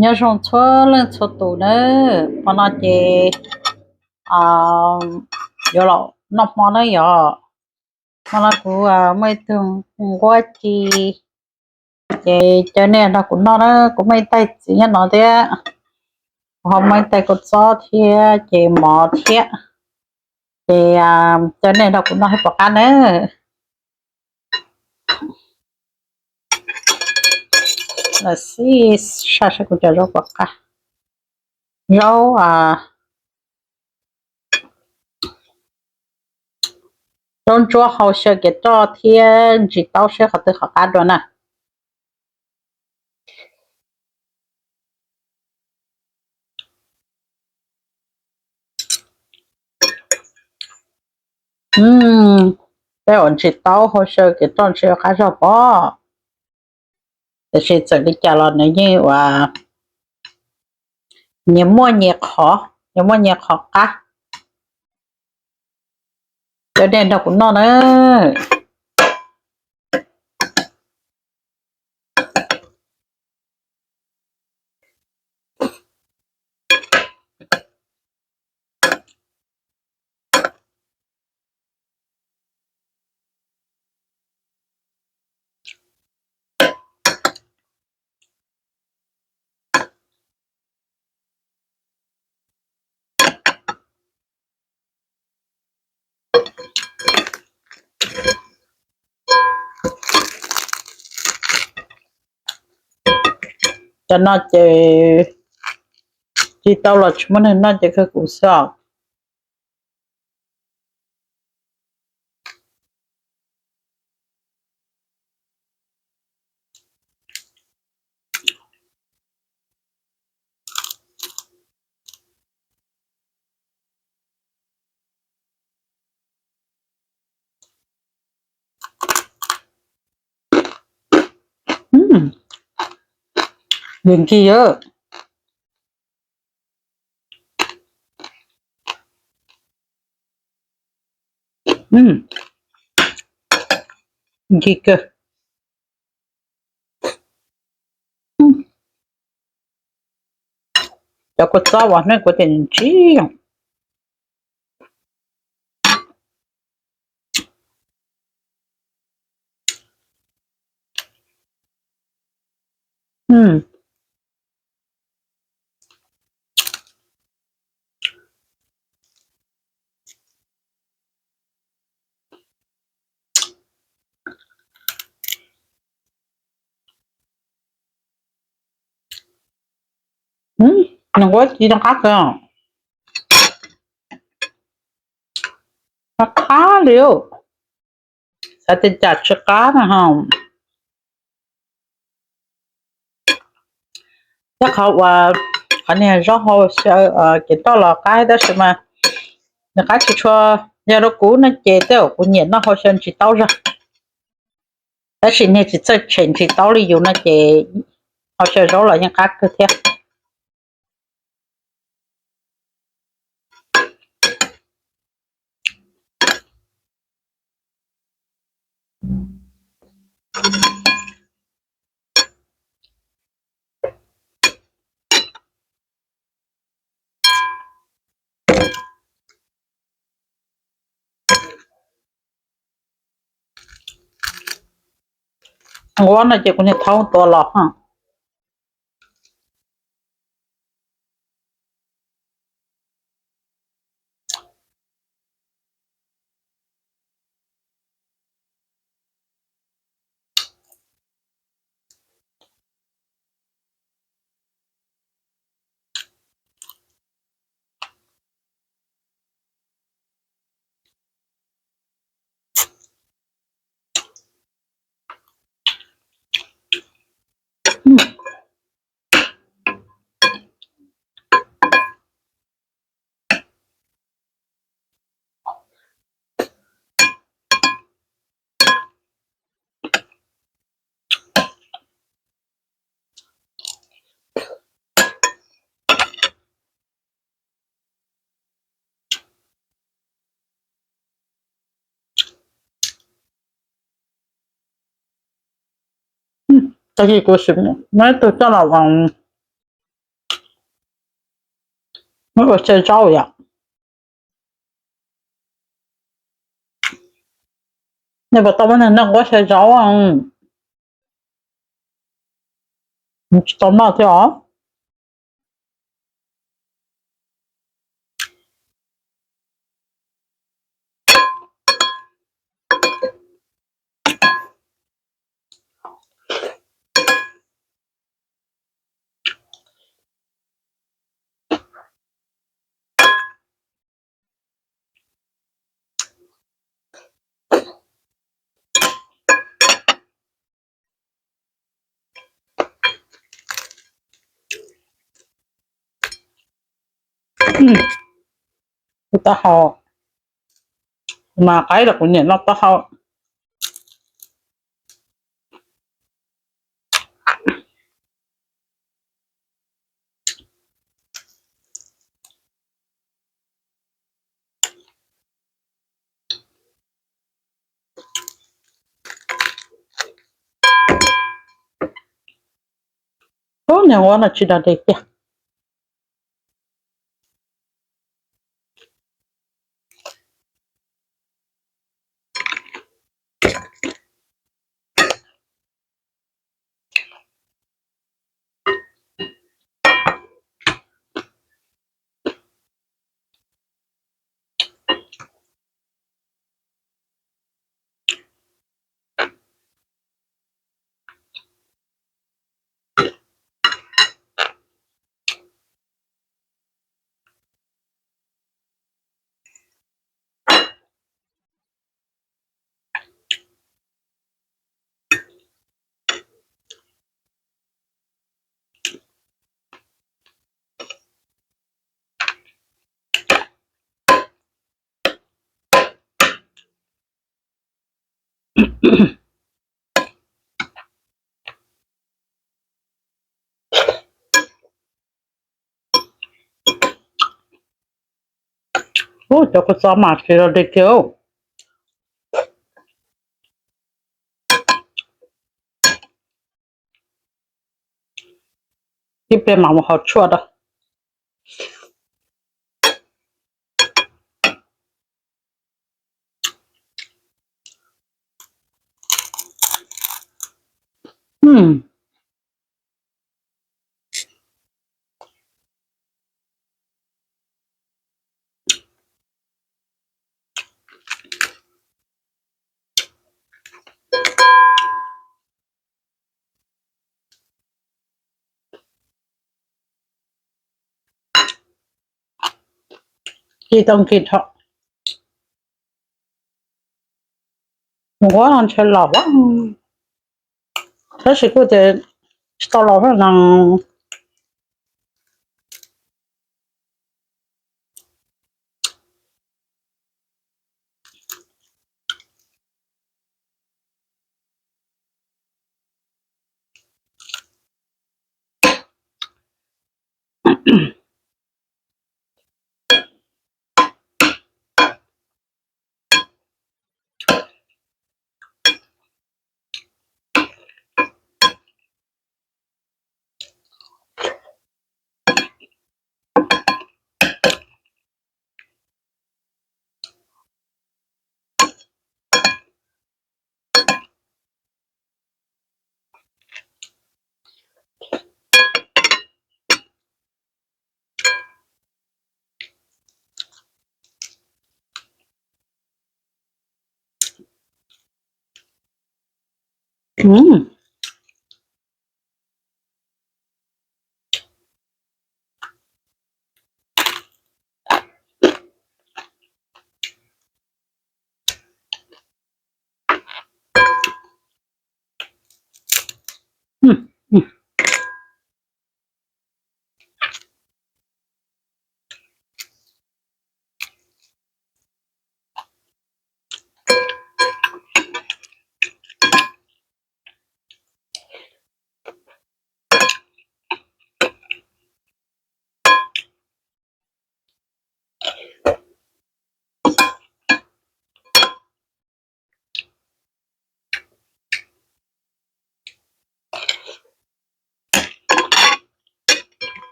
Nyob zoo txhua leej txhua tus nawb, hmo no ces yuav los noj hmo na yom. Hmo no kuv muaj ib tug nquab ci, ces caw nej nrog kuv noj na. Kuv muaj ib tais txiv nyob no thiab, kuv ho muaj ib tais kua txob thiab ces mov thiab, ces caw nej nrog kuv noj thiab puas qab na. Lam sib saj seb kuv cov zaub puas qab. Zaub, zaub ntsuab hau xyaw kev roj thiab ntsis taub seb qhov twg qhov qab dua na. Tej uas ntsis taub hau xyaw kev roj ntshe yuav qab zog pob, tiam sis txawm li cas los nws yeej ua, nyias muaj nyias qhov, nyias muaj nyias qhov qab. Cov dej nrog kuv noj na. Cov no ces tsis tau los tsis muaj neeg noj ces kawg kuv xwb os. Nkig, nkig kawg. Cov kua txob uas nej kuv tias ntsib. Nws nquab ci no qab kawg, qab li, xav tias cas tsis qab na ho. Thiab qhov uas qhov niag zaub hau xyaw kev roj los qab tab sis mas nws qab tsis tshua, yog rau kuv no ces tej zaum kuv nyiam noj hau xyaw ntsis taub zog, tab sis niag tsis txawj tshem ntsis taub li yus no ces hau xyaw zaub los yeej qab kawg thiab. Nquab no ces kuv niag thaub tua los ha. Tag kis kuv sim muab ib tug coj los ua Ua xyaw zaub yom. Nej puas tau muab neeg noj nquab xyaw zaub? Tsis tau noj thiab os. Kuv taub hau mas qaib los kuv nyiam noj taub hau. Ub, niag nquab no tsis dog dig tiag. Ub, cov kua txob mas tsis dog dig kiag. Ib pliag mam mus haus tshuaj rau. Ci tau nkig dhau. Nquab no ntshe los lawm, tab sis kuj tias tsis tau los no.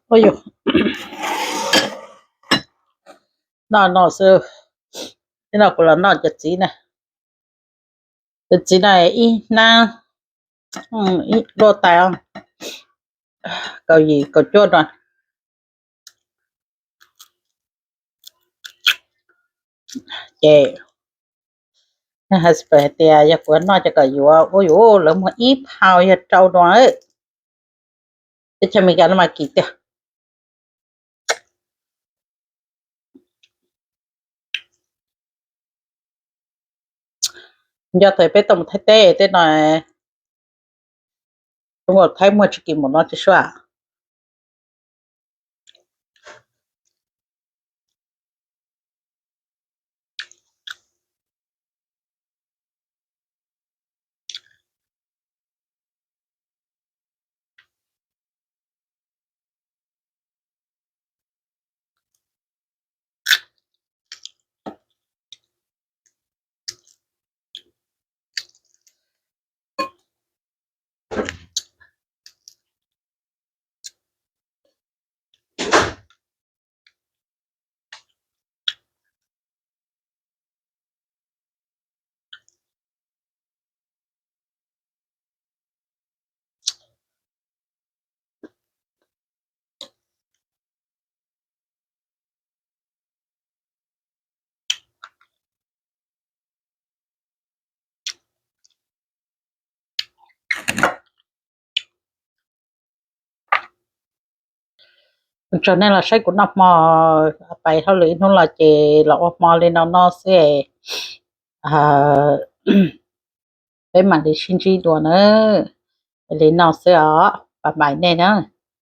Ua, noj no xwb, no kuv los noj cov txiv na. Cov txiv no ib hnab luaj tais kaum yim kaum cuaj no. Ces hais tias yog kuv noj ces kom yuav ua yuav lawv muag ib phau yog rau dua, teb chaws Amelikas no mas kim tiag. Nco thaum peb tau mus Thaib teb tej no, Thaib muag tsis kim mus no tsis sua. Tsaug nej los saib kuv noj hmo, pais hauj lwm ib hnub los ces los ua hmo li no no xwb. Peb mam li sib ntsib dua na. Li no xwb os, pab pais nej na.